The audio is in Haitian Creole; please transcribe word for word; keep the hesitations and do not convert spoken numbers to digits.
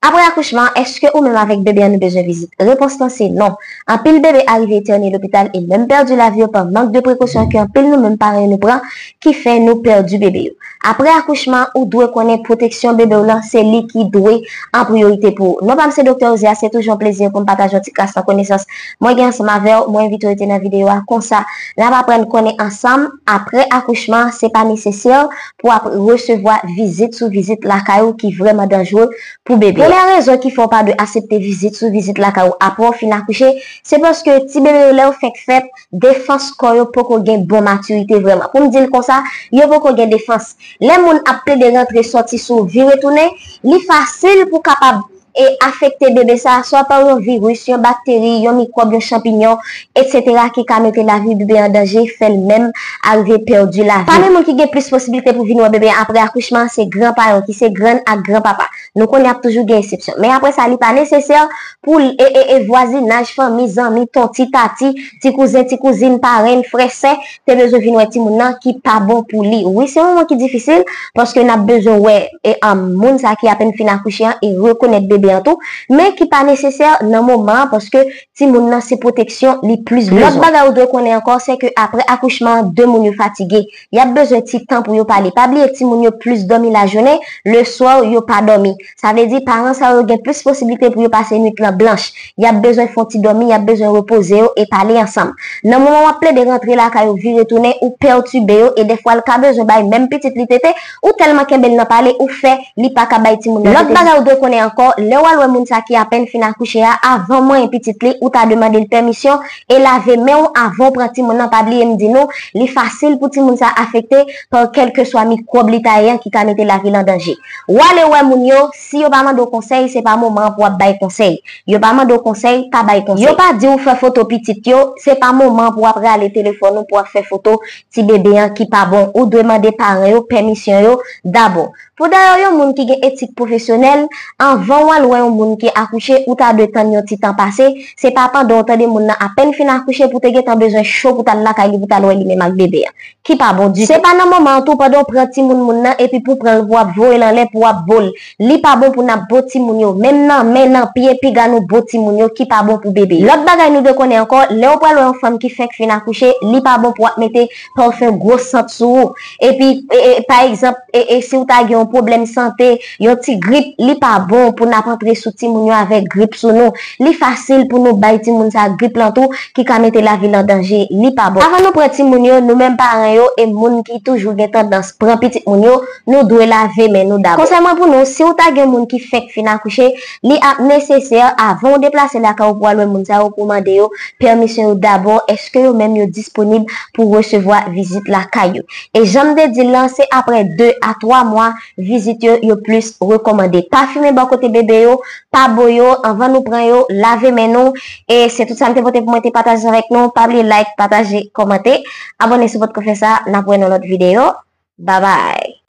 Apre akouchman, èske ou menm avèk bebe an nou bezwen vizit? Repons lan se non. Anpil bebe arive etène lopital e menm pèdi lavi yo pa mank de prekosyon ke anpil nou menm paran yo nou pran, ki fè nou pèdi bebe yo. Apre akouchman, ou dwe konnen pwoteksyon bebe w lan, se li ki dwe an priyorite pou ou. Non pa m se Doktè Ozia, se toujou yon plezi pou m pataje yon ti kras nan konesans mwen gen ansanm avè w. Mwen envite w rete nan videyo a, konsa n ap aprann konnen ansanm. Apre akouchman, se pa nesesè pou w ap resevwa vizit sou vizit lakay ou ki vrèman danjere pou bebe. Premyè rezon ki fè w pa dwe aksepte vizit sou vizit lakay ou apre w fin akouche, se paske ti bebe yo, lè yo fèk fèt, defans kò yo poko gen bon matirite vrèman. Pou m di l konsa, yo poko gen defans. Lè moun ap plede rantre sòti sou vire tounen, li fasil pou kapab e afekte bebe sa a, swa pa yon viris, yon bakteri, yon mikwòb, yon chanpinyon, etsetera, ki ka mete lavi bebe an danje, fè l menm arive pèdi lavi. Pami moun ki gen plis posibilite pou vin wè bebe an apre akouchman, se granparan ki se grann ak granpapa. Nou konnen ap toujou gen eksepsyon. Men apre sa, li pa nesesè pou l, e, e, e vwazinaj, fanmi, zanmi, tonti, tati, ti kouzen, ti kouzin, parenn, frè, sè, te bezwen vin wè timoun nan ki pa bon pou li. Wi, se yon moman ki difisil, paske n ap bezwen wè, e, um, moun sa ki apenn fin akouche an e rekonèt bebe an tou, men ki pa nesesè nan moman an, paske timoun nan se pwoteksyon li plis bezwen. Lòt bagay ou dwe konnen ankò, se ke apre akouchman an, de moun yo fatige. Y ap bezwen ti tan pou yo pale. Pa bliye, timoun yo plis dòmi lajounen, leswa yo pa dòmi. Sa vle di, paran sa yo gen plis posiblite pou yo pase nwit lan blanch. Y ap bezwen fè yon ti dòmi, y ap bezwen repoze yo e pale ansanm. Nan moman w ap plede rantre lakay ou, vire tounen, ou pètibe yo e dèfwa l ka bezwen bay menm pitit li tete, ou tèlman kenbe l nan pale, ou fè li pa ka bay timoun nan tete. Lòt bagay ou dwe konnen ankò, lè w al wè moun sa ki apèn fin akouche a, avan manyen pitit li, ou ta demande l pèmisyon e lave men w avan w pran timoun nan. Pa bliye m di nou, li fasil pou timoun sa afekte pa kèlkeswa mikwòb li ta ye an ki ka mete lavi l an danje. W ale wè moun yo, si yo pa mande w konsèy, se pa moman an pou w ap bay konsèy. Yo pa mande w konsèy, pa bay konsèy. Yo pa di w fè foto pitit yo, se pa moman pou w ap rale telefòn ou pou w ap fè foto ti bebe an ki pa bon. Ou dwe mande paran yo pèmisyon yo dabò. Pou dayè yon moun ki gen etik pwofesyonèl, anvan w al wè yon moun ki akouche, ou ta dwe tann yon ti tan pase. Se pa pandan w tande moun nan apèn fin akouche pou w te gentan bezwen cho pou w t al lakay li pou w t al wè li menm ak bebe an. Ki pa bon ditou. Se pa nan moman an tou, pandan w pran timoun moun nan epi pou w pran l pou w ap voye l anlè, pou w ap bo l. Li pa bon pou n ap bo timoun yo. Menm nan men, nan pye, piga nou bo timoun yo ki pa bon pou bebe yo. Lòt bagay nou dwe konnen ankò, lè w pral wè yon fanm ki fenk fin akouche, li pa bon pou w ap mete pafen gwo sant sou ou. Epi, e, e, pa egzanp, e, e, si w ta gen yon pwoblèm sante, yon ti grip, li pa bon pou n ap antre sou timoun yo avèk grip sou nou. Li fasil pou nou bay timoun sa grip lan tou, ki ka mete lavi l an danje. Li pa bon. Avan nou pran timoun yo, nou menm paran yo e moun ki toujou gen tandans pran pitit moun yo, nou dwe lave men nou dabò. Konsèy mwen pou nou, si w ta gen moun ki fenk fin akouche, li ap nesesè, avan w deplase lakay ou pou w al wè moun sa yo, pou w mande yo pèmisyon yo dabò, èske yo menm yo disponib pou resevwa vizit lakay yo. E jan m te di l lan, se apre de a twa mwa, vizit yo, yo plis rekòmande. Pa fimen bò kote bebe yo, pa bo yo, anvan nou pran yo, lave men nou. E se tout sa m te pote pou mwen te pataje avèk nou. Pa bliye like, pataje, kòmante. Abòne si w potko fè sa, n ap wè nan lòt videyo. Babay!